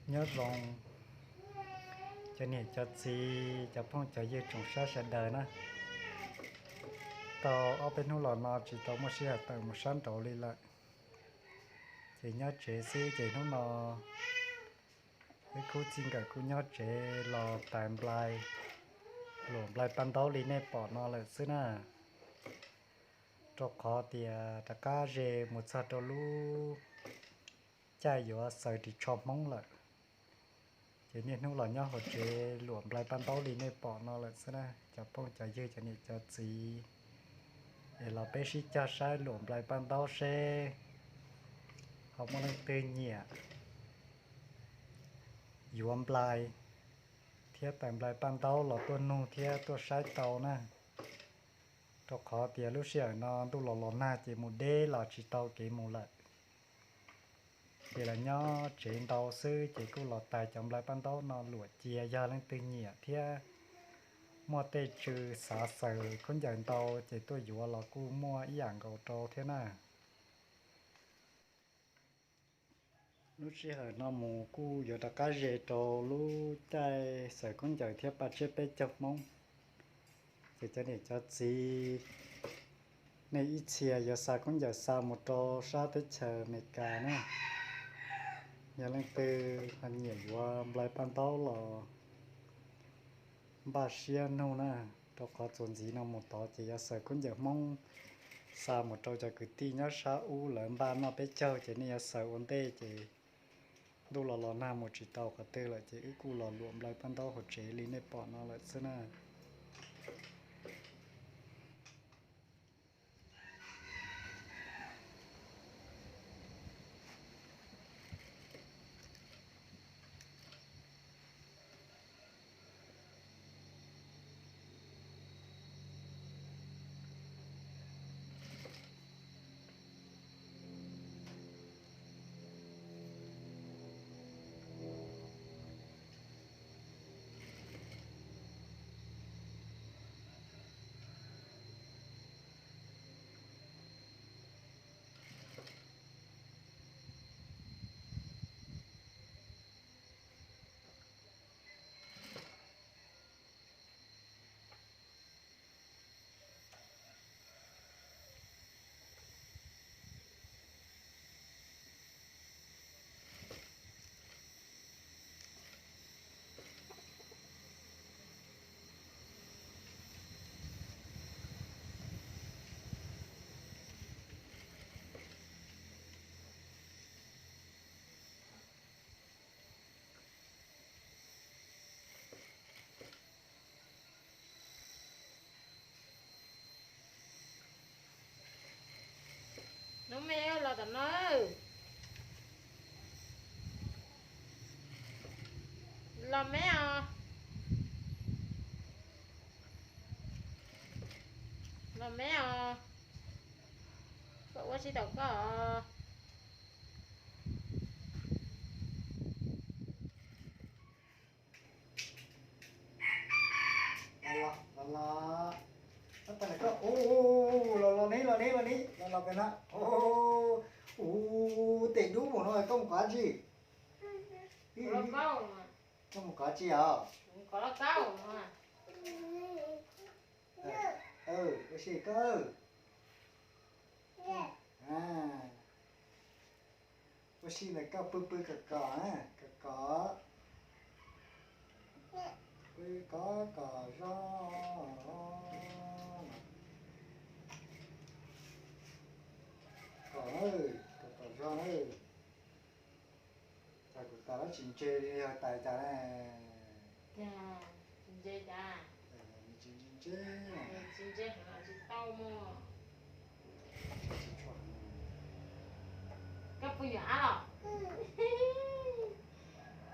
Nyob zoo cov niam cov txiv, cov phooj cov ywg tsoom saib sawv daws na. Tau ob peb hnub los no tsis tau muaj sij hawm tawm mus sab nraud li lawm, ces nyob tsev xwb. Ces hnub no wb khub txij nkawm kuj nyob tsev los tais nplai, luam nplai paj ntaub li nej pom no lawm xwb na. Rau qhov tias rov qab ze mus txog rau lub caij yuav xaws ris tsho Hmoob lawm, ces niaj hnub los nyob hauv tsev luam nplai paj ntaub li nej pom no lawm xwb na. Cov phooj cov ywg, cov niam cov txiv, es los peb sib cog saib luam nplai paj ntaub seb ho muaj leej twg nyiam yuav nplai thiab tais nplai paj ntaub los tuaj nug thiab tuaj saib tau na. Rau qhov tias lub sij hawm no ntuj los los nag ces mus deb los tsis tau kev mus lawm, ces los nyob tsev ntau xwb, ces kuj los tais cov nplai paj ntaub no luam cia. Yog leej twg nyiam thiab muaj tej tsw xav xaws khaub ncaws ntau ces tuaj yuav los kuj muaj ib yam nkaus rau thiab na. Lub sij hawm no mus kuj yuav rov qab ze rau lub caij xaws khaub ncaws thiab paj tsiab peb caug Hmoob, ces cov niam cov txiv, nej ib txhia yuav xa khaub ncaws xa mus rau sab teb chaws Amelikas na, yog leej twg ho nyiam yuav nplai paj ntaub los npaj siab nug na, rau qhov txuas ntxiv no mus tod ces yuav xaws khaub ncaws Hmoob xa mus rau cov kwv tij nyob sab ub lawv npaj noj peb caug, ces nej yuav xaws ua ntej ces ntuj los los nag mus tsis tau qhov twg lawm, ces wb kuj los luam nplai paj ntaub hauv tsev li nej pom no lawm xwb na. Noob me los tom no. Los me os. Los me os. Koj ua tsis tau koj. Los los, los los. Los los ne, los ne, los ne, los los pem no. Ua, tes dub mus no koj mus kov tsi? Koj mus kov tsi os? Ua si koj. Ua si ntawm koj pw pw kom kom, kom kom. Pw kom kom zoo. Kom, kom kom zoo. Cas kuv tais los tsis ntse li, yog tais cas ne? Tsis ntse cas? Tsis ntse, tsis ntse heev los tsis tau mog. Koj pw nyuam ab los?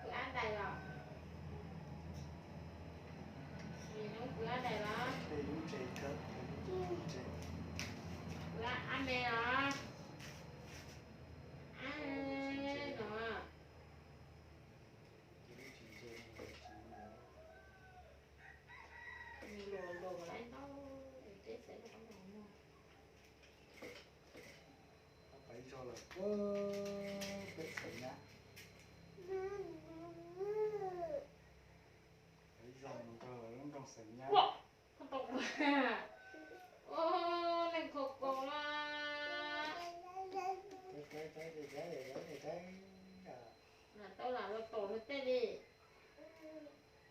Pw ab dais los? Pw ab dais los? Pw ab me los? Ab no. Luas luas lawm ntau, peb txawm los mog. Peb txawm nyab. Ua, koj tau ua, ua, neeg kho kaus na. Lam tau lam los tom luag tej li.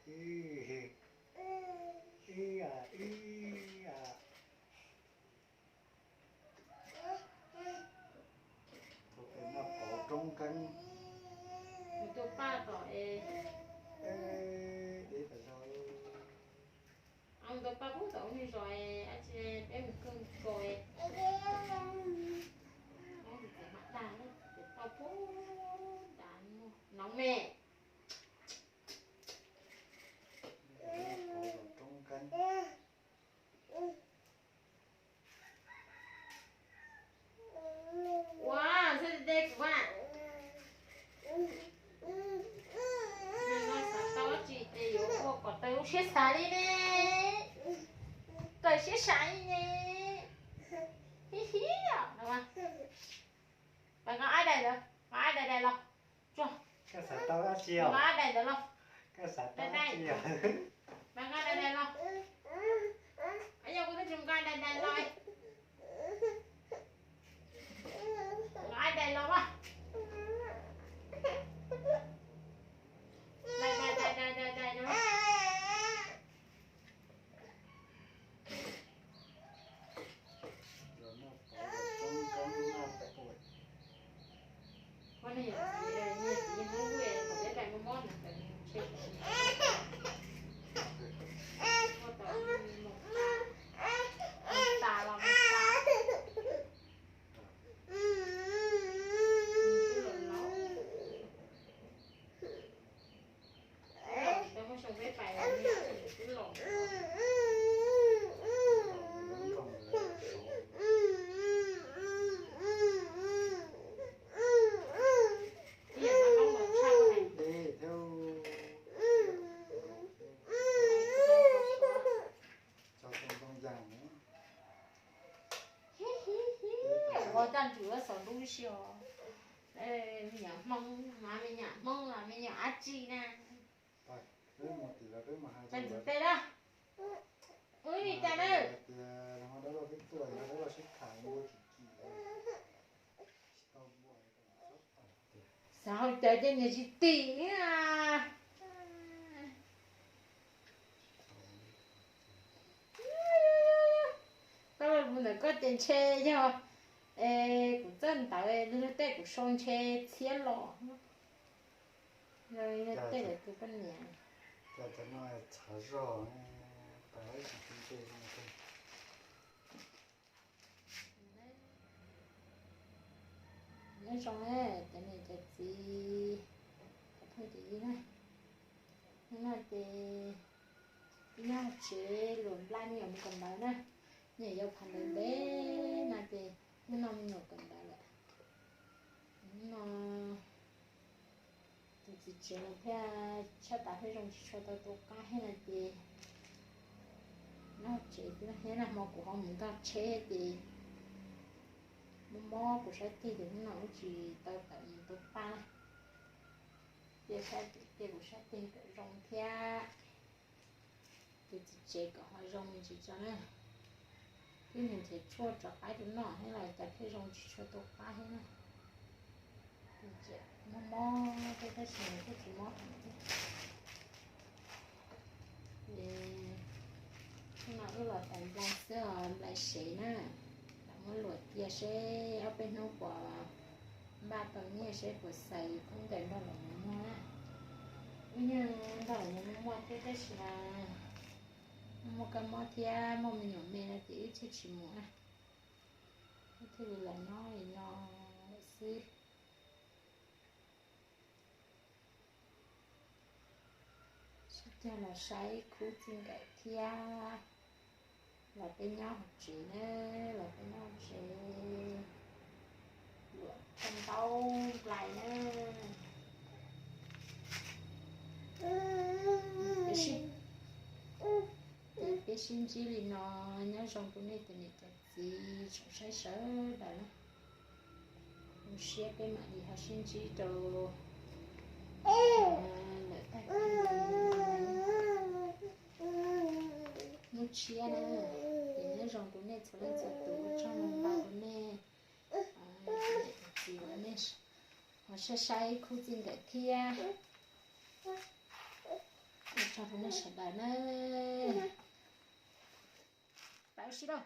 Ib, ib, ib. Tus pem noj pov roob nkeeb. Tus paj tom es. Deb tas zog. Tus paj pub tom ub niag zos es dab tsi peb mus kawg nkaus es. Tus txiv mam dag na, tus tau pub tas no me. Pov roob nkeeb. Ua, xwb de kuv a. Xav tau dab tsi ces yuav ua kom tau lub siab xav li ne. Kawm siab xav li ne. Hib hib os no. Pab nqa ab dais ntawd, nqa ab dais dais los. Tsuag. Koj xav tau dab tsi os? Nqa ab dais ntawd los. Koj xav tau dab tsi os? Pab nqa dais dais los. Yog kuv twb tsis nqa dais dais los. Nqa ab dais los mas. Dais dais dais dais dais dais no. Koj niag txiv, niag txiv hnub ub thaum peb pais mob mob ntawd tawm ntshe mus tas los mus tas. Twb los laus, twb muaj xyoo peb pais los niag tsis twb los. Ib yam no qoob los tshaj hais. Ua coj ntsws xaus nruab si os. Me nyuam Hmoob, me nyuam Hmoob los me nyuam dab tsi na? Ntxim tej na. Ua li cas na? Xav hau cawv ces niam tsis tim. Koj los mus ntawm koj ces ntshe yog, es kuv txawj ntawv luag tej kuv sau ntshe txhiab los. Tej lawv tus poj niam. Cas cov no tshav zog, pas lawv tsis tu ntse no. Nyob zoo cov niam cov txiv, cov phooj cov ywg na. Hnub no ces wb nyob tsev luam nplai me nyuam mus kawm ntawv na. Me nyuam yau phav ntev ntev no ces hnub no me nyuam kawm ntawv lawm. Hnub no tus txiv tsev no thiaj tshaj tas pheej zoo tsis tshua tau tus qab thiab no ces noj tsev thiab na, hmo kuv ho mus ntog tsheb ces mob mob kuv sab tig ces hnub no wb tsis tau tawm mus tua paj na. Cia kuv sab tig kom zoo thiab. Tus txiv tsev kom ho zoo me ntsis tso na. Twb nws nrhiav tshuaj rov qab rau noj thiab los cas pheej zoo tsis tshua tua qab thiab na. Mob mob thiab tab sis nws kuj tsis mob heev thiab. Hnub no wb los tais nplai xwb os, nplai sev na. Lam muab luam cia seb ob peb hnub puas npaj tau nyiaj seb puas xaws khaub ncaws nrog lawv mus muag na. Wb yeej nrog lawv mus muag thiab tab sis mas muaj kab mob thiab muaj me nyuam me no ces wb thiaj tsis mus na. Wb thiaj li los nyob li no xwb. Sib cog los saib khub txij nkawm thiab. Los peb nyob hauv tsev na, los peb nyob hauv tsev. Luam tsoo ntaub nplai na. Ces peb sib ntsib li no, nyob zoo rau nej cov niam cov txiv tsoom saib sawv daws na. Zoo siab peb mam li ho sib ntsib rau lawm tag kis. Tshiab na, ces nyob zoo rau nej txhua leej txhua tus, ua tsaug ntau rau nej, txiv uas nej ho saib saib khub txij nkawm thiab, ua tsaug rau nej sawv daws na. Pab ua si lauj.